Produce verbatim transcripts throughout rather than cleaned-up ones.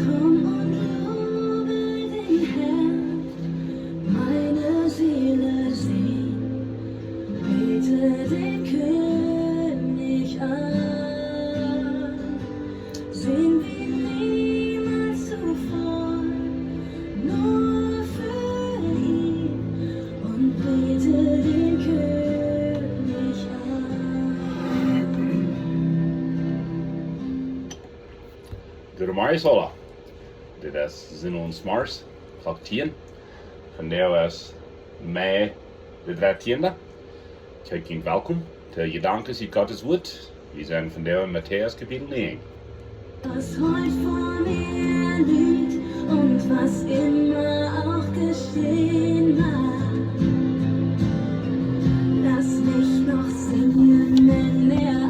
Komm und lobe den Herrn, meine Seele singt, bete den König an. Sing wie niemals zuvor, nur für ihn und bete den König an. Goodemorjes aula. Dit es Sinn ons Mars, Klock tieen. Vondoag es Mei de dartieende. Kjikj, welkom to Jedanken ut Gottes Wuat. Wie sent vondoag en Matäus Kapitel näajen. Was heut vor mir liegt und was immer auch geschehen mag, lass mich noch singen, wenn der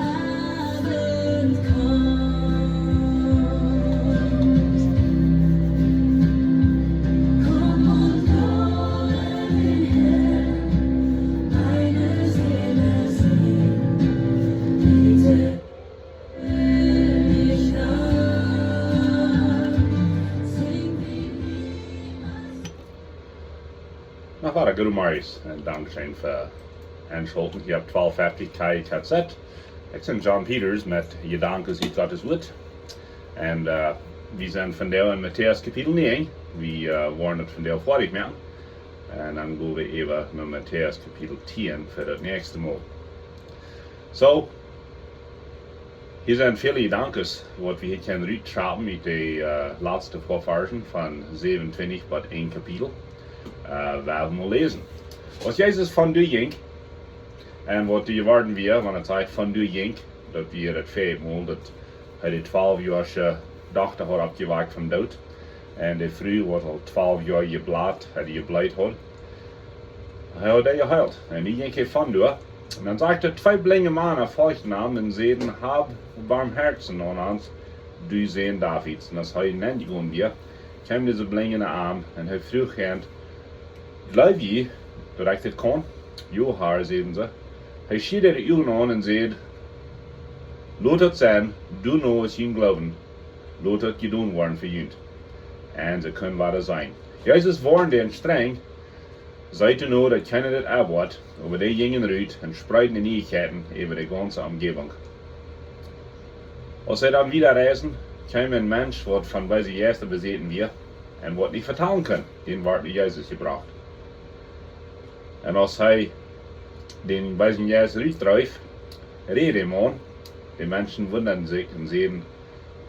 Abend kommt. Komm und lobe den Herrn, meine Seele singt, bete den König an, sing wie niemals. Na, wada, goodemorjes un dankscheen fa enschaulten hia opp twalf fefty K I K Z. Ekj sie John Peters met Jedanken ut Gottes Wuat. Un, äh, wie sent vondoag en Matäus Kapitel näajen. Wie, äh, woaren daut vondoag foadich moaken. Un dan go wie äwa no Matäus Kapitel tieen fa daut näakjste Mol. Soo, hia sent väle Jedanken, waut wie hia kjennen rutschaufen ut de, äh, latste poa Varschen von säwenuntwintich bat een Kapitel. Äh, wie woaren mol läsen. Aus Jesus vondoa jinkj, un waut doa jeworden wia, wan et sajcht vondoa jinkj, daut wia daut väaje Mol, daut hee de twalfjoasche Dochta haud oppjewakjt vom Doot. Un de Fru, waut aul twalf Joa jebleet, haud jebleet haud. Hee haud dee jeheelt. Un nu jinkj hee vondoa. Un dan sajcht et, twee blinje Mana folchten am un säden: "Hab Barmhoaten aun ons, du Sän Davids." Un aus hee nenjegonen wia, kjeem dise Blinja no am un hee fruach an: "Jleew jie, daut ekj dit kaun?" "Jo, Har," säden see. Hee schieed äare Uagen aun un säd: "Lot et sennen, doano aus jun Gloowen, lot et jedonen woaren fa junt." Un see kunnen wada seenen. Jesus woarnd an strenj, säd doano, daut kjeena dit enwoat, oba dee jinjen rut un spreeden de Nieichkjeiten äwa de gaunze Omjäwunk. Aus see dan wieda reisden, kjeem een Mensch, waut von beese Jeista besäten wia un waut nich vetalen kunn, dän wort no Jesus jebrocht. Un aus hee dän beesen Jeist rutdreef, räd hee am aun. De Menschen wundaden sikj un säden: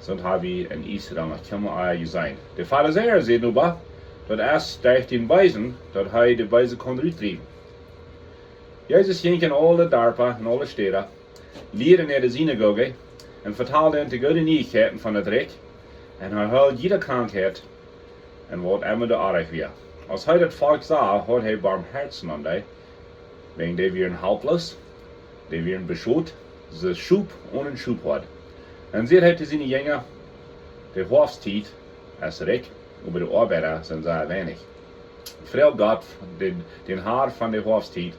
"Soont hab wie en Israel noch kjeenmol ea jeseenen." De Farisäa säden oba: "Daut es derch dän Beesen, daut hee de Beese kaun rutdriewen." Jesus jinkj en aule Darpa un aule Städa, lieed en de Sinagoge un vetald an de goode Nieichkjeiten von daut Rikj, un hee heeld jiede Krankheit un waut emma doa oajch wia. Aus hee daut Volkj sach, haud hee Barmhoaten aun dee, wäajen dee wieren halploos, dee wieren beschot, soo aus Schop onen Schophoad. Dan säd hee to siene Jinja: "De Hoafsttiet es rikj, oba de Oabeida sent sea weinich. Froag Gott, dän, dän Har von de Hoafsttiet,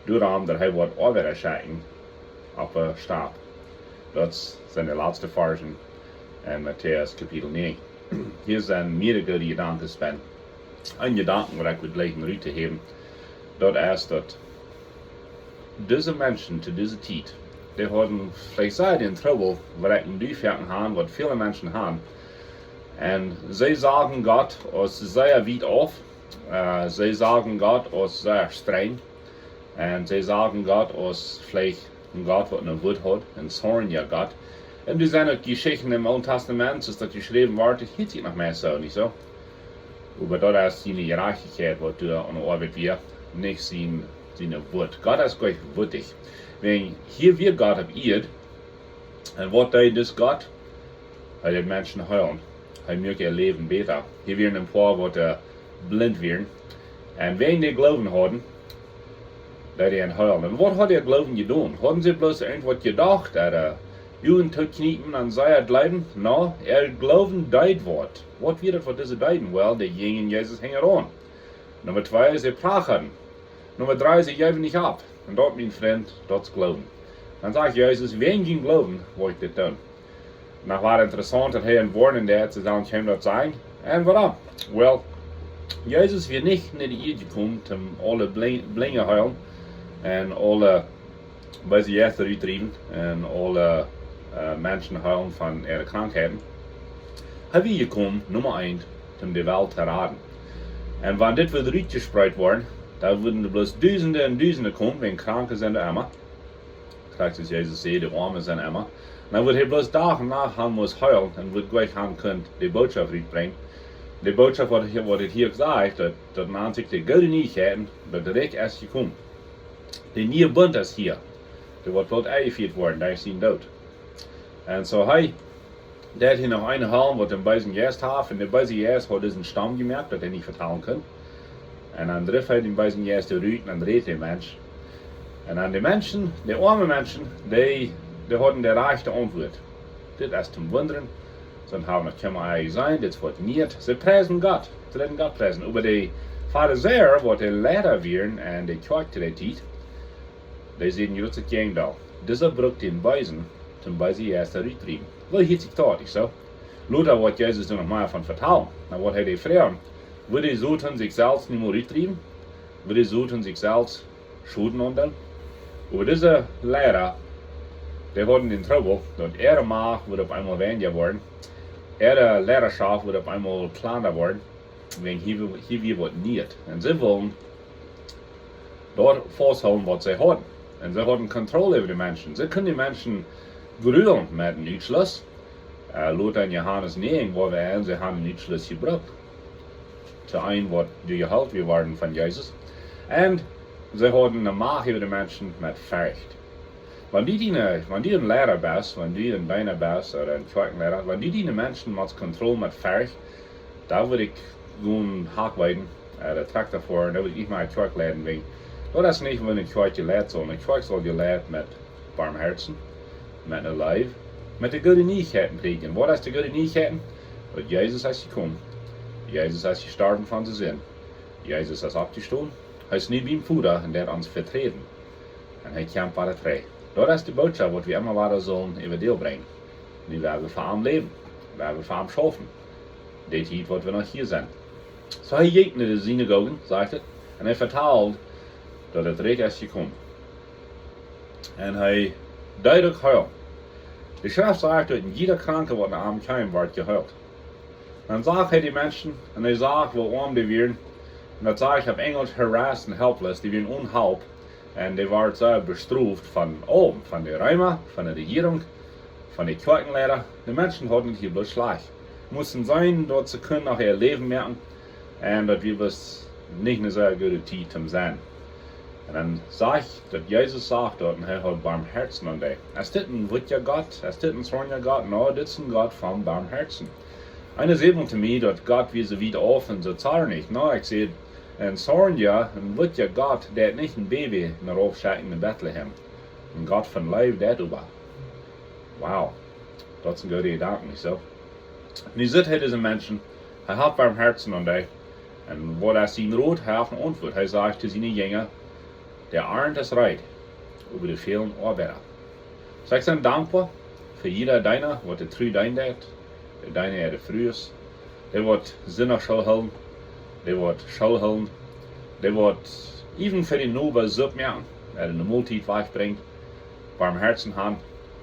doaromm, daut hee woat Oabeida schekjen opp de Stap." Daut sent de latste Varschen en Matäus Kapitel näajen. Hia sent mearere goode Jedanken bie. Een Jedanken, waut ekj wudd jlikjen rut to häwen, daut es, daut dise Menschen to dise Tiet, dee hauden veleicht sea dän Trubbel, waut ekj nu foaken hab, waut väle Menschen haben. Un see sagen Gott aus sea wiet auf. Äh, see sagen Gott aus sea strenj. Un see sagen Gott aus veleicht een Gott, waut ne Wut haft, een zorniga Gott. Un doa sent uk Jeschichten em Oolen Tastament, soo aus daut jeschräwen woat, daut hilt sikj noch mea soo, nich soo? Oba daut es siene Jerajchtichkjeit, waut doa aun de Oabeit wia, nich sien, siene Wut. Gott es goanich wuttich. Wan hia wia Gott opp Ieed, un waut deed dis Gott? Hee deed Menschen heelen. Hee muak äa Läwen bäta. Hia wieren een poa, waut, äh, blint wieren. Un wäajen dee Gloowen hauden, deed hee an heelen. Un waut haud äa Gloowen jedonen? Hauden see bloos irjentwaut jedocht, ooda, äh, Uagen to kjniepen un see jleewden, no, äa Gloowen deed waut. Waut wia daut, waut dise deeden? Well, dee jinjen Jesus hinjaraun. Numma twee, see prachaden. Numma dree, see jeewen nich opp. Un daut, mien Frint, daut es Gloowen. Dan sajcht Jesus: "Wäajen jun Gloowen woa ekj dit doonen." Nu, wia interessaunt, daut hee an woarnen deed, see sellen kjeem daut sajen. Un wuarom? Well, Jesus wia nich no de Ieed jekomen, om aule Blin-, Blinje heelen un aule beese Jeista utdriewen un aule, äh, Menschen heelen von äare Krankheiten. Hee wia jekomen, Numma eent, om de Welt to raden. Un wan dit wudd utjespreet woaren, dan wudden doa bloos Dusende un Dusende komen, wäajen Kranke sent emma. Krakjt soo aus Jesus säd, de Oame sent emma. Un dan wudd hee bloos Dach un Nacht han must heelen un wudd nich han kunt de Bootschoft utbrinjen. De Bootschoft, waut hee, waut hee hia sajcht, daut, daut nant sikj de goode Nieechkjeiten, daut de Rikj es jekomen. De niee Bunt es hia. Dee woat bloos enjefieet woaren derch sienen Doot. Un soo hee, dee haud hia noch een Halm, waut dän beesen Jeist haft, un de beese Jeist haud disen Staum jemoakt, daut hee nich vetalen kunn. Un dan drift hee dän beesen Jeist rut un dan räd de Mensch. Un dan de Menschen, de oame Menschen, dee, dee hauden de rajchte Auntwuat. Dit es toom wundren. See haben noch kjeenmol jeseenen, dit woat nieet. See priesen Gott, see leeten Gott priesen. Oba de Farisäa, waut de Leida wieren en de Kjoakj to dee Tiet, dee säden jroz daut Jäajendeel. Dise brukt dän Beesen, toom beese Jeista rutdriewen. Soo hieet sikj daut, nich soo? Lota woat Jesus doa noch mea von vetalen. Dan woat hee dee froagen: "Wudd de Soton sikj selfst nich mol rutdriewen? Wudd de Soton sikj selfst Schoden aundoonen?" Oba dise Leida, dee hauden dän Trubbel, daut äare Macht wudd opp eemol weinja woaren, äare Leidaschoft wudd opp eemol kjlanda woaren, wäajen hia, hia wia waut nieet. Un see wullen doa fausthoolen, waut see hauden. Un see hauden Kontroll äwa de Menschen. See kunnen de Menschen grulen met eenen Utschluss. Äh, Lota en Johanes näajen, wua wie en, see haben eenen Utschluss jebrukt. Too een, waut doa jeheelt wia worden von Jesus. Un see hauden eene Macht äwa de Menschen met Forcht. Wan du diene, wan du een Leida best, wan du een Deena best, ooda een Kjoakjenleida, wan du diene Menschen motst kontrollen met Forcht, dan wudd ekj gonen Hakj weiden, äh, de Trakta foaren, dan wudd ekj nich mea Kjoakj leiden, wäajen daut es nich, woo eene Kjoakj jeleit saul. Eene Kjoakj saul jeleit met Barmherzen, met eene Leew, met de goode Nieechkjeiten prädjen. Waut es de goode Nieechkjeiten? Daut Jesus es jekomen. Jesus es jestorwen fa onse Sind. Jesus es oppjestonen. Hee es nu biem Voda un deit ons veträden. Un hee kjemt wada trigj. Daut es de Bootschoft, waut wie emma wada sellen äwa däl brinjen. Nu woa wie fa am läwen. Woa wie fa am schaufen. Dee Tiet, waut wie noch hia sent. Soo hee jinkj no de Sinagogen, sajcht et, un hee vetald, daut daut Rikj es jekomen. Un hee deed uk heelen. De Schreft sajcht, daut een jieda Kranka, waut no am kjeem, wort jeheelt. Dan sach hee de Menschen un hee sach, woo oam dee wieren. Un daut sajcht opp Enjelsch harassed and helpless, dee wieren one Help. Un dee wort sea bestroft von aulem, von de Reema, von de Rejierunk, von de Kjoakjenleida. De Menschen hauden et hia bloos schlajcht. Musten seenen, daut see kunnen noch äa Läwen moaken. Un daut wia bloos nich eene sea goode Tiet toom sennen. Un dan sach, daut Jesus sach daut un hee haud Barmherzen aun dee. Es dit een wuttja Gott? Es dit een zornja Gott? No, dit es een Gott von Barmherzen. Eena säd mol to mie, daut Gott wia soo wiet auf un soo zornich. No, ekj säd, een zornja, een wuttja Gott, dee haft nich een Baby no rauf jeschekjt no Betlehem. Een Gott von Leew, dee oba. Wow, daut es een gooda Jedanken, nich soo? Nu sitt hee dise Menschen, hee haft Barmherzen aun dee. Un waut es sien Rot? Hee haft eene Auntwuat. Hee sajcht to siene Jinja: "De Arnt es reed, oba doa fälen Oabeida." Soo, ekj sie dankboa fa jieda Deena, waut de Tru deenen deit, de Deena äare Frues, dee waut Sindachschool hoolen, dee waut School hoolen, dee waut even fa dän Noba Supp moaken, ooda eene Moltiet wajchbrinjen, Barmherzen han.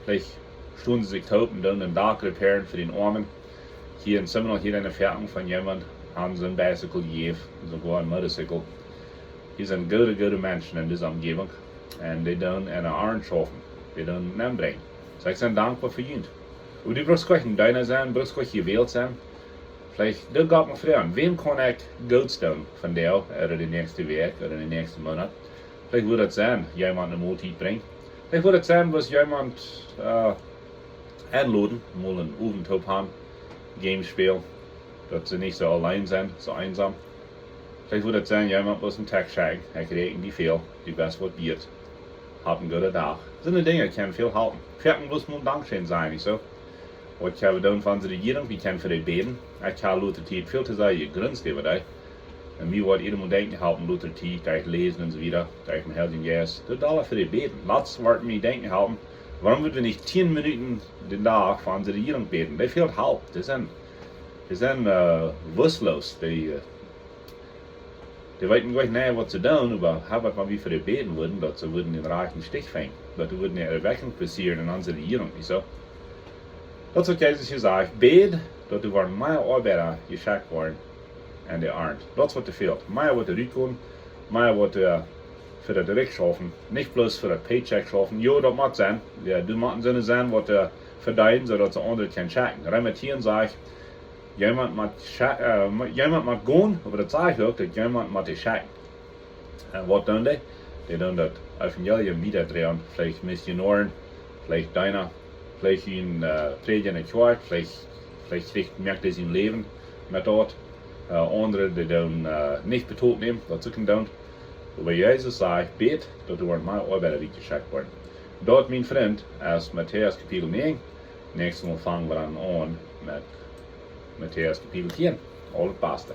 Veleicht stonen see sikj toop un doonen een Dak repairen fa dän Oamen. Hia en Seminole, hia enne Ferkunk von jemaunt, haben see een Bicycle jejäft, soogoa een Motorcycle. Hia sent goode, goode Menschen en dise Omjäwunk. Un dee doonen enne Arnt schaufen. Dee doonen nenbrinjen. Soo, ekj sie dankboa fa junt. Oba du brukst goanich een Deena sennen, brukst goanich jewält sennen. Veleicht, du, Gott mott froagen, wäm kaun ekj Goots doonen vondoag, ooda de näakjste Wäakj, ooda de näakjste Moonat? Veleicht wudd daut sennen, jemaunt eene Moltiet brinjen. Veleicht wudd daut sennen, bloos jemaunt, äh, enloden, mol eenen Owent toop han, Games spälen, daut see nich soo auleen sent, soo eensom. Veleicht wudd daut sennen, jemaunt bloos een Text schekjen: "Ekj räakjen die väl, du best waut wieet." Haft een gooden Dach. Soone Dinja kjennen väl halpen. Foaken bloos mol Dankscheen sajen, nich soo? Waut kjenn wie doonen fa onse Rejierunk? Wie kjennen fa dee bäden. Ekj hab lota Tiet väl to sajen jegrunt äwa dee. Un mie woat eenjemol denkjen halpen, lota Tiet, derch läsen un soo wieda, derch dän Heiljen Jeist. Doa dolla fa dee bäden. Latst wort mie denkjen halpen, wuarom wudden wie nich tieen Minuten dän Dach fa onse Rejierunk bäden? Dee fält Help. Dee sent, dee sent, äh, wutloos. Dee, äh, dee weeten goanich, nä, waut see doonen, oba hab waut, wan wie fa dee bäden wudden, daut see wudden dän rajchten Stich finjen. Daut doa wudden eene Erwakjunk passieren en onse Rejierunk, nich soo? Daut es waut Jesus hia sajcht: Bäd, daut doa woaren mea Oabeida jeschekjt woaren en de Arnt. Daut es waut doa fält. Mea waut doa rutkomen, mea waut doa fa daut Rikj schaufen. Nich bloos fa daut Paycheck schaufen. Jo, daut mott sennen. Jo, doa motten soone sennen waut doa vedeenen, soo daut see aundre kjennen schekjen. Reema tieen sajcht, jemaunt mott sche-, äh, mo-, jemaunt mott gonen, oba daut sajcht uk, daut jemaunt mott dee schekjen. Un waut doonen dee? Dee doonen daut Evangelium wieda droagen, veleicht Missionoaren, veleicht Deena, veleicht een, äh, Prädja enne Kjoakj, veleicht, veleicht rajcht, moakt dee sien Läwen met daut. Äh, aundre, dee doonen, äh, nich betolt nämen, daut see kjennen doonen. Oba Jesus sajcht: Bäd, daut doa woaren mea Oabeida rutjeschekjt woaren. Daut, mien Frint, es Matäus Kapitel näajen. Näakjstet Mol fangen wie dan aun met Matäus Kapitel tieen. Aulet Baste.